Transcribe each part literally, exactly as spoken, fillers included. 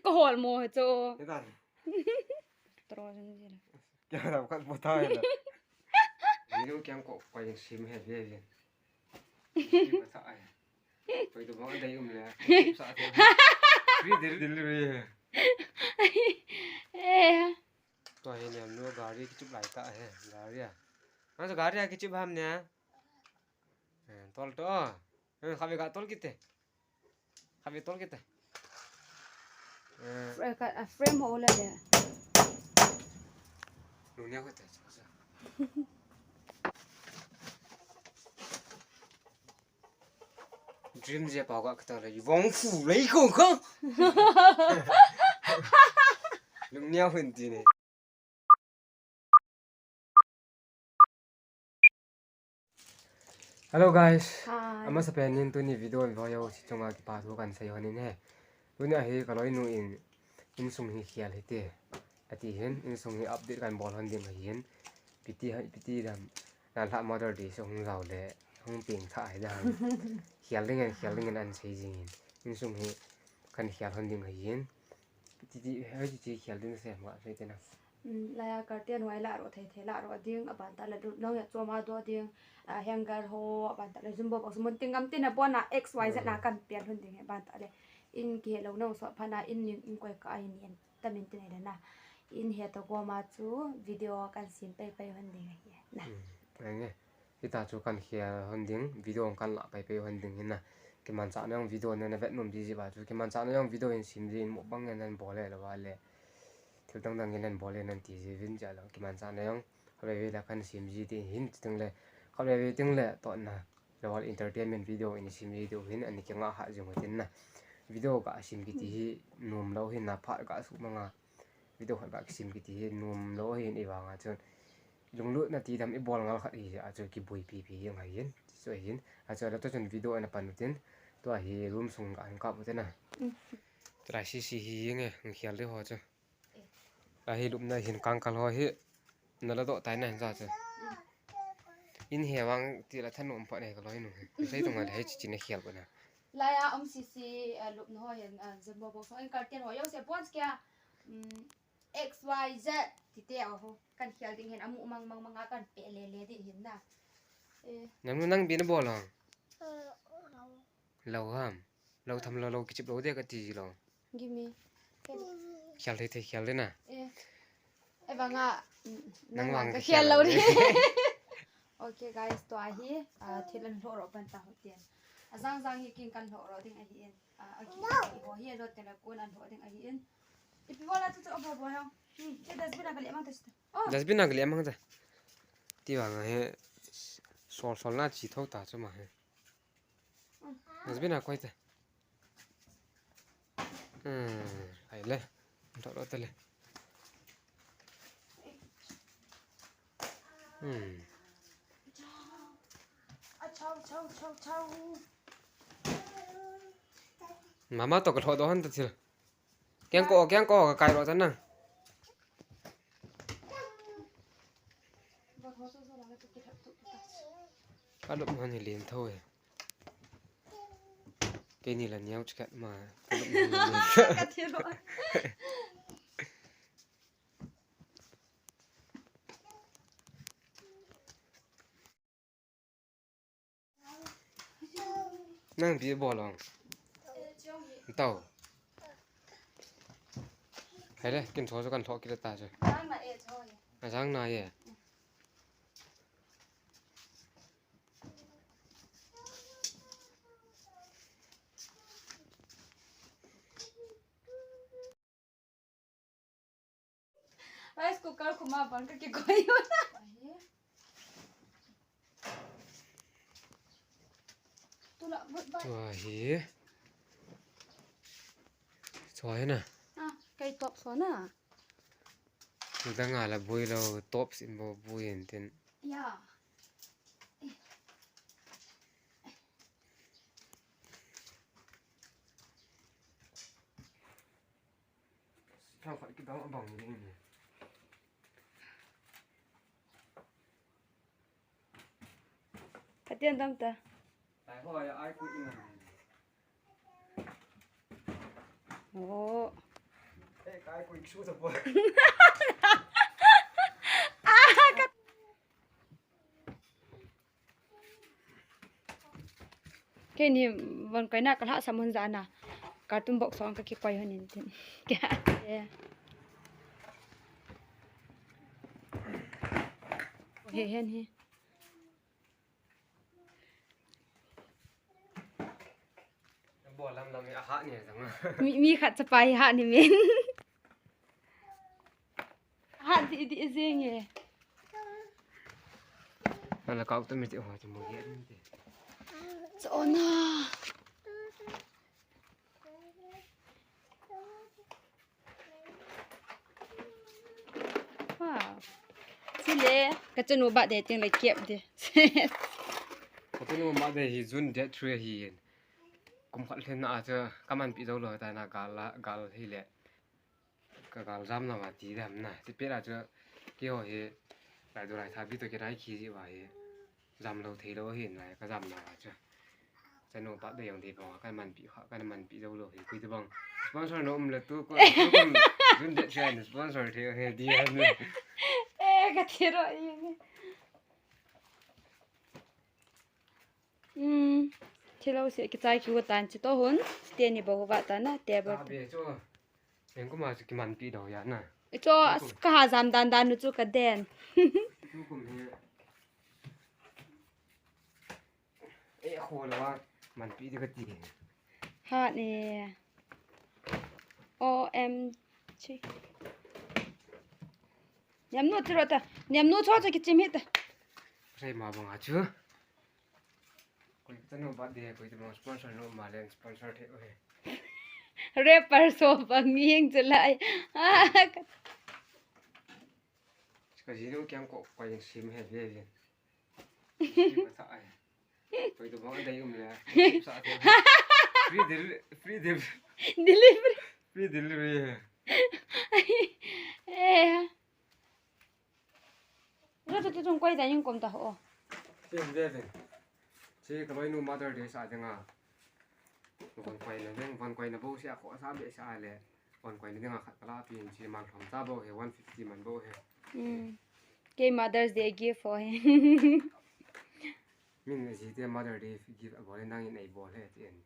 Ka hol mo he chu. Tro jing jing. Kya na khat bota he la. Video kya ko ko sim he ve ve. Sim sa ai. Koi to ba dai um le. Sa te. Free delivery. Eh. Tua hi niam nu gari kichup lai ta he, gari a. Nang chu gari a kichup ham ne? Eh, tol to. Eh, khavi ga tol kit te. Khavi tol kit te. Eh. Fra-, ka, a frame ho la de. Nu ne ko te. Dream je pa ka ta le, vong fu lei ko ko. Lung nia hun ti ne. Hello guys. Hi. Amasa pen in tuni video in voyo si chunga kipa thu kan sei hon in he. Tuni ahi ka loi nu in insung hi khial hi te. Ati hin, insung hi update kan bol hon ding ahi hin. Piti hai, piti dam. Na la Mother Day so hung zau le, hung ping tha hai dam. Khial ding an, khial ding an an sei jing hin. Insung hi kan khial hon ding ahi hin. Piti ti, hai ti ti khial ding se ma sei te na. Mm, la ya kar tian wai la ro thei thei la ro ding, aban ta le du, nong ya choma do ding, a, hanger ho, aban ta le jumbo box, mun ting gam tin a bon a X Y Z na kan pian hon ding, aban ta le. In ki he lo nong so pha na in ning in koi ka ai ni. Tamin tin ai le na. In he to ko ma chu video kan sim pai pai hon ding ahi na. Hmm, ai nge. Hita chu kan khia hon ding, video kan la pai pai hon ding hin na. Kimanchah na jong video na na vet nom ji ji ba chu. Kimanchah na jong video in sim ji in mo bang ngen nan bol le lo va le. Thil dang dang ngen nan bol le nan ti ji vin ja lo. Kimanchah na jong. Khatvei vei la kan sim ji ti hin ti ting le. Khatvei vei ting le to na. Lawal entertainment video in sim ji diu hin ani kinga ha jing u tin na. Video ka sim kiti hi nom lo hin na phat ka su manga. Video khat ka sim kiti hi nom lo hin i vanga chun. Lunglutna ti dam i bol ngal khat hi a chu kibui pi pi hi ngai hin. Chu hin. A chu la to chun video ana pan u tin. Tua hi room sung ka an ka bu tin na. Mm. Tua si si hi nge, ngial de ho chu. Ahi lupna hin kangkal ho hi. Na la doh tai na hin ja chu. In he vang ti la thanom pha ne ka loi nu. Sei tung le hei chi chi na khial ko na. Laya um si si, eh, lupna ho hin, eh, jumbo box ho in kar tian ho yo se pon skia, mm, X Y Z ti te ho. Kan khial ding hin amu mang mang mang a kan pe le le ding hin na. Eh. Nang nang bi na bol lo. Lo ham. Lo tham lo, lo kichip lo de ka ti ji lo. Gimme. Khial thei thei khial de na. Eh. Ai vanga, mm, nang vang ka khial lo de. Okay guys, tua hi, ah, thil an hlo ro pan ta ho tian. A jang jang hi kin kan hlo ro ding ahi in. Ah, a ki, ki ho hi a lo te la kon an hlo ding ahi in. Ipi ho la tu tu bo bo ha. Hmm, ke dustbin a ka le mang ta sta. Oh. Dustbin a ka le mang ta. Ti vang he sol sol na chi tho ta chu ma he. Dustbin a koi te. Hmm, ai le. Thot lo te le. Hmm. Mama to ka thot do han ta thil. Keng ko, keng ko, ka kai lo ta na. Ka lup man hi len tho e. Keini la niau chikat ma. Ka lup man hi len. Ka thil lo. Nang bi bol ong. Tao. Hai le, kin cho cho kan tho kit ta cho. Ajang na ye. Rice cooker khuma ban ka kikoi u na. Tula but bai. Tua hi. Tua hi na. Ah, kei top so na. Dang a la bui lo, top sin bo bui en tin. Ya. Thang khat kidang abang ni ni. Katian dam ta. Tai ho ya ai ku ina. Oh. Keini von koina kalhahsam hun jana. Carton box hung kakikoi hon in tin. Kya? Eh. He hen he. Bol lam lam hi ahat ni jong a. Mi, mi khat chapa hi hat ni men. Hat di di jing e. Ala kau tu mi ti ho ti mo ye ni ti. Chona. Wow. Chule, kachanu birthday teng le kep de. Kachanu birthday hi June date three hi. Kum khat lhin na a chu kamanpi jou lou tai na gal la, gal hi le. Kagal jam na ma ti dam na. Ti pe la chu keiho hi. Lai du lai tha bi to ke nai khi ji wa hi. Jam lou thei lou hin lai ka jam na chu. Chanu birthday jong thei pong, ka manpi kha, ka manpi jou lou hi, koi tabang. Sponsor na um le tu ko, tu kum, June date three ni sponsor thei he di han. Eh, ka thiro i. Hmm. Thilo se kichai ki tan chi to hun. Te ni bo va ta na, te bo. Abe chu. Eng kuma chu kimanpi do ya na. I chu ka ha jam dan dan nu chu ka den. Tu kum he. Eh, kho la wa, manpi de ka ti. Ha ni. O M G. Niam nu tiro ta. Niam nu cho cho kichim hita. Sei ma bang a chu. Koi ta nu birthday, koi ta bang sponsor nu ma len sponsor the o he. Rapper so bang ning chalai. Ka jinu kiang ko koi sim he ve ve. Koi to bang dai um le. Sa the. Free delivery, free delivery. Delivery. Free delivery. Eh. Ro to tung koi dai ning kom ta ho. Free delivery. Che ka loi nu Mother Day sa de nga. Von koi na ding, von koi na bo sia ko sa be sa le. Von koi na ding a khat kala pi in chi man thom ta bo he, one fifty man bo he. Mm. Kei Mother's Day gift for him. Min ji te Mother Day gift a bo le nang in ei bo le ti en.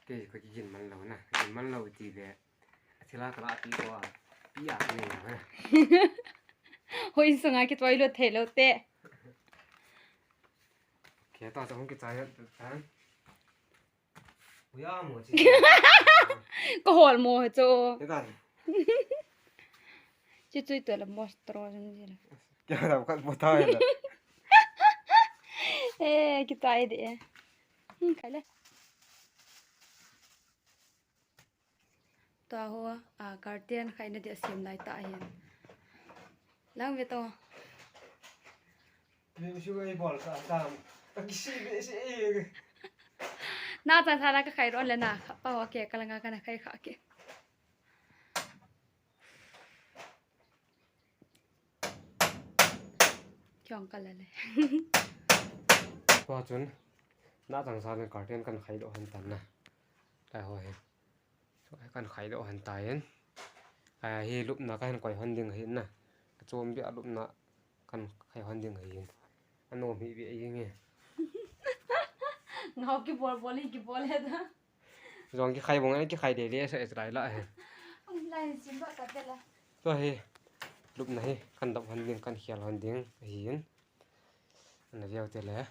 Kei ko ki gin man lo na, gin man lo ti le. A thila kala pi ko a, pi a ni na. Hoi sunga ki toi lo the lo te. Ke ta sa hung ki chai ta. Uya mo chi. Ka hol mo he cho. Ke ta. Chi chui to la mo stro jong ji la. Kya na ka bo ta la. Eh, ki tai de. Hmm, kai le. Tua ho, a, curtain khaina dia sem lai ta hin. Lang ve to. Ni su ei bol sa tam. Ka kisi be se e. Na chan sa la ka khai ron le na. Kha pa wa ke ka la nga ka na khai kha ke. Kyong ka la le. Tua chun, na chang sa le curtain kan khai doh han tan na. Lai ho he. Kan khai doh han ta in. A, hi lupna kan koi hon ding hin na. Ka chom bi a lupna kan khai hon ding hin. Anom hi bi a ing e. Ngau ki bol bol hi ki bol he da. Jong ki khai bong, ki khai de le sa et lai la he. Lai sim ba ka te la. To he. Lupna he kan dap hon ding, kan khial hon ding hin. Ana viau te le.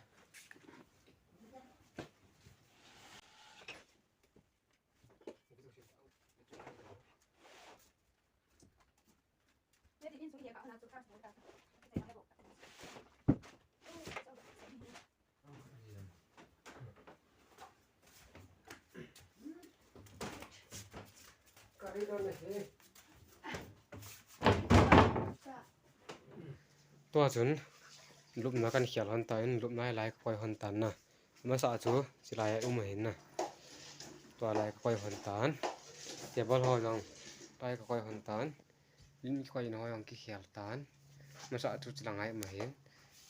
Tua chun lupna kan khial hon ta in, lupna lai ka koi hon tan na. Masa chu silai a um hin na. Tua lai ka koi hon tan. Table ho jong lai ka koi hon tan. Lin kikoi in ho jong kikhel tan. Masa chu chilang ai ma hin.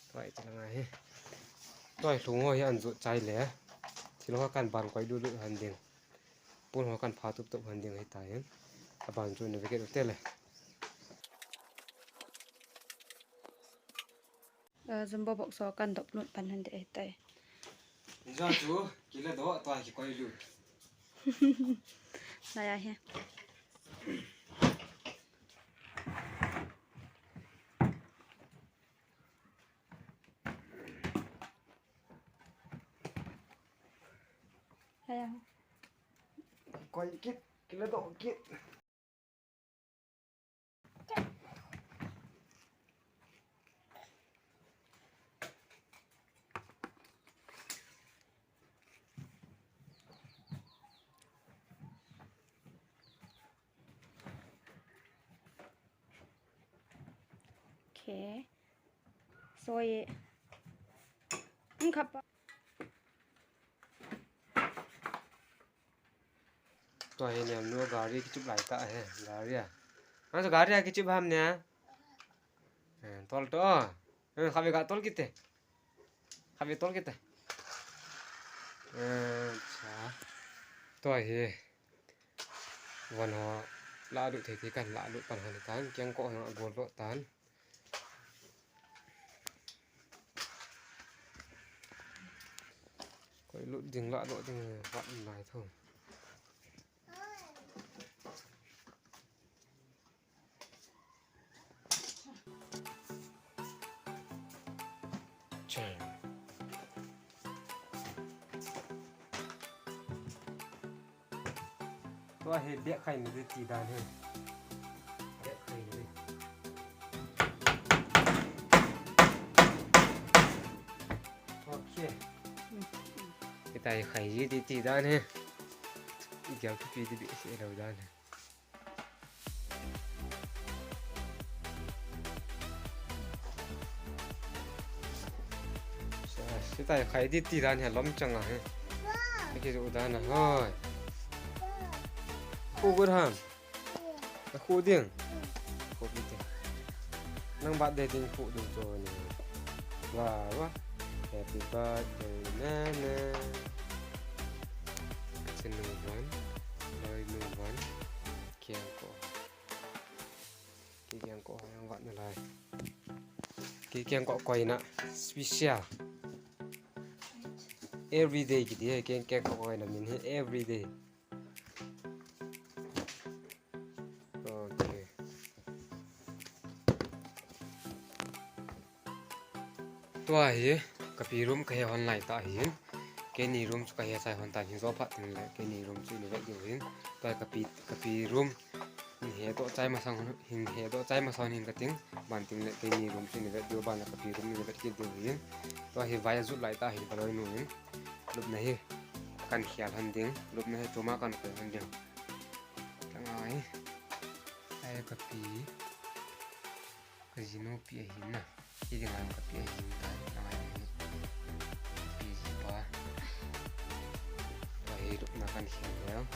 Tua i chilang ai hi. Tua i lhung ho hi an jot chai le. Thil ho kan ban koi lut lut han ding. Pon ho kan pha tup tup hon ding ahitai. Aban chu na vekit u tele. Eh, jumbo box ho kan dop lut pan hon ding ahitai. Hijo chu, kila do, tua kikoi lut. Laiya hi. Laiya. Koi kit, kila do kit. Okay. So ye. Ang kapa. Tua hi niam nu gari kichup lai ta he, gari a. Ang so gari a kichup ham nia. Eh, tol to. Eh, khavi ga tol kite. Khavi tol kite. Eh, cha. Tua hi. Van ho la lut thei thei kan la lut pan hon tan, kiang ko hon a gol lo tan. Koi lut ding la lut ding vat lai tho. Chang. Tua hi bek khai ni ti dan hi. Bek khai ni. Okay. Hitia hi khai ji ti ti dan hi. I gel thupi ti behseh lou dan hi. Hitia hi khai ji ti dan hi lom chang ahi. Ki ju dan a hoi. Khu gu ham. Khu ding. Khu ding. Nang birthday ding khu ding chu ni. Wa wa. Happy birthday na na. Chinu wan. Loi nu wan. Kiang ko. Ki kiang ko yang vat na lai. Ki kiang ko koi na special. Everyday kiti he, kiang kiang ko koi na min he everyday. Okay. Tua hi, kapi room kahe hon lai ta hin. Keini room chu kahe chai hon tan hin, jo phat tin le, keini room chu ina vet diu hin. Tua hi kapi, kapi room, hin he to chai masang, hin he to chai masang hin kating, ban tin le, keini room chu ina vet diu, ban le kapi room ina vet kit diu hin. Tua hi vai ajut lai ta hin, kaloi nu hin. Lupna hi kan khel hon ding, lupna hi tuma kan khel hon ding. Ka ngai. Ai kapi. Ka jinu pi ahin na. Hi ding ang kapi ahin ta. Ngai. Pi ji pa. Ai lupna kan khel le.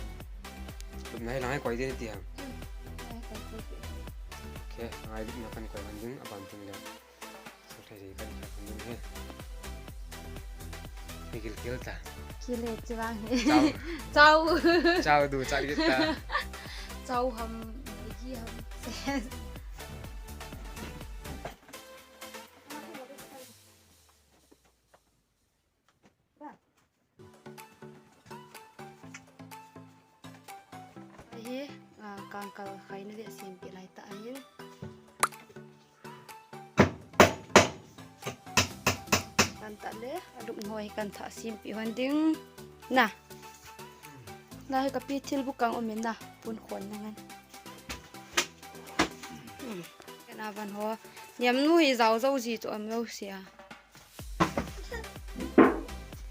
Lupna hi lang ai koi ding ti ham. Okay, ngai lupna kan koi hon ding aban tin le. Sir thei kan khat kan he. Migil kil ta. Kile chivang he. Chau. Chau. Chau du chal kit ta. Chau ham, Maggi ham. Hi, ah, kangkal khaina le sempeh lai ta ahi. Kan ta le, alupna ho hi kan thah sempeh hon ding. Na. Na hi kapi thil bu kang um in na, pun khon na ngan. Hmm. Kana van ho. Niam nu hi jao jao ji chu um lou sia.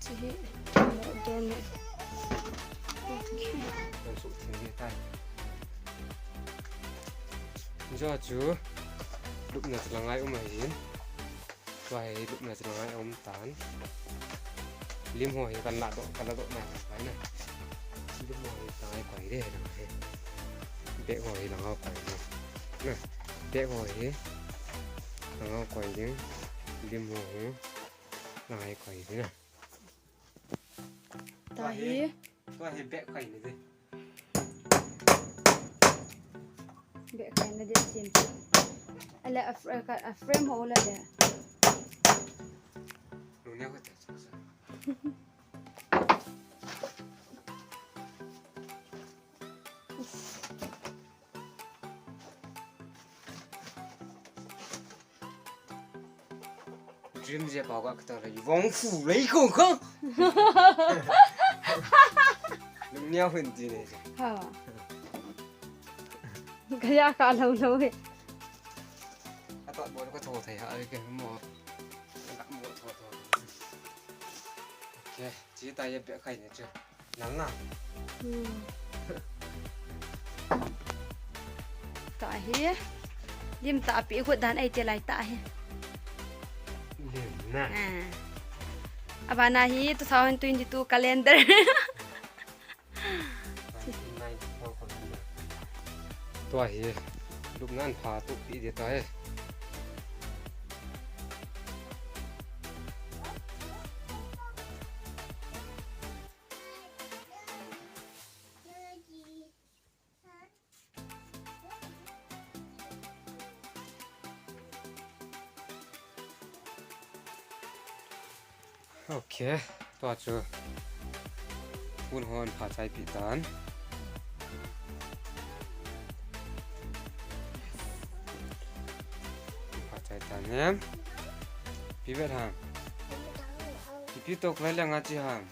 Chi hi, mo dor ne. Okay. Kan su thim ni tai. Jo chu, lupna chu la ngai um ahin. Tua hi lupna chu la ngai um tan. Lim ho hi kan la doh, kan la doh na, na. Lim ho hi la ngai koi de, la ngai. Bek ho hi la ngai koi de. Na, bek ho hi la ngai koi de. Lim ho hi. Ngai koi ding a. Tua hi. Tua hi bek koi ni di. Beh, kaina dia sim. Ale a fr-, ka, a frame ho la dia. Lu nia ko te. Dream je pa ka ta le, vong fu lei ko ko. Lu nia hun ti ne. Ha. Kaya ka lo lo he. Ato bol ko tho thai ha, ke mo. Ka mo tho tho. Okay, chi ta ye pe khai ne chu. Nang na. Hmm. Ta hi. Lim ta pi khut dan ai te lai ta hi. Lim na. Ah. Abana hi two thousand twenty-two calendar. Tua hi, lupna an pha tupi di ta hi. Okay, tua chu. Pun hon pha chai pi tan. Pha chai tan em. Pi vet ham. Pi pi tok lai le nga chi ham.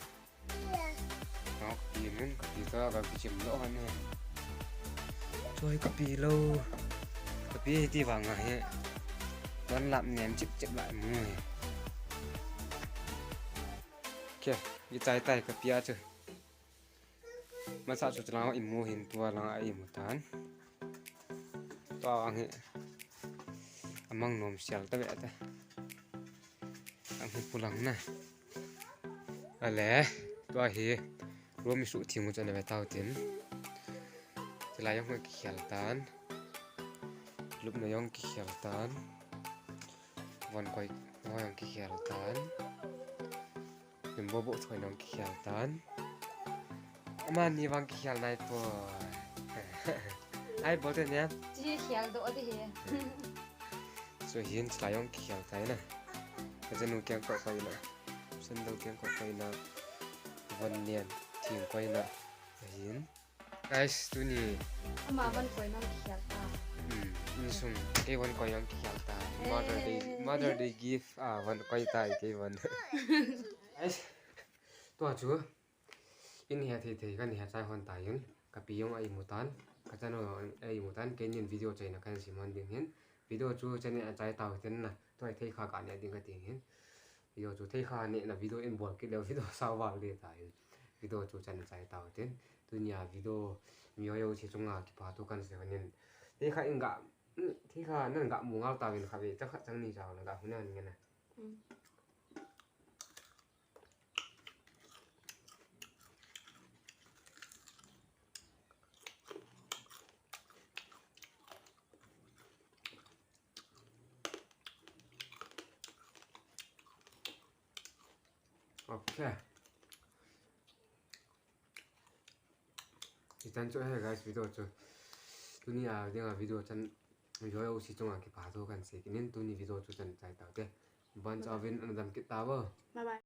Nok pi min ka pi to ka pi chim lo han he. Choi ka pi lo. Ka pi ti vang a he. Don lap nem chip chip lai mu he. Ke, i chai tai ka pi a chu. Masa chu chala i mu hin tua lang a i mu tan. Tua ang he. Amang nom sial ta ve ta. Ang hi pulang na. Ale, tua hi room i suh thing u chu ana ve tau tin. Chilai jong hoi kikhel tan. Lupna jong kikhel tan. Von koi ho jong kikhel tan. Lim bo bo thoi jong kikhel tan. Amani vang kikhel nai poi. Ai, bol te ne. Chi khel doh di hi. So hin chilai jong kikhel tai na. Ka janu kiang ko koi na. Sandal kiang ko koi na. Von nian thing koi na. Hin. Guys, tuni. Ama von koi nang kikhel ta. Hmm, insung. Kei von koi jong kikhel ta. Mother Day, eh, Mother Day gift. Ah, von koi tai kei von. Guys, tua chu. In he thei thei kan he chai hon ta in. Ka pi jong a i mu tan. Ka chanu jong a i mu tan. Keinin video chaina kan sim hon ding hin. Video chu channel a chai tau ten na. Tua thei kha ka ne ding ka ting hin. Video chu thei kha ne na video in bol kit leu video sao val de ta hin. Video chu channel chai tau ten. Tunia video mi ho jouse chunga kipa thu kan sei hon in. Thei kha in ga, thei kha nan ga mu ngal ta vin kha ve cha kha chang ni cha na ga hu na ni na. Mm. Okay. Hitan chu ahi guys, video chu. Tunia dinga video chan, mi ho jouse chunga kipa thu kan sei kit in, tuni video chu chan chai tau te. Ban cha vin ana dam kit ta vo. Bye bye.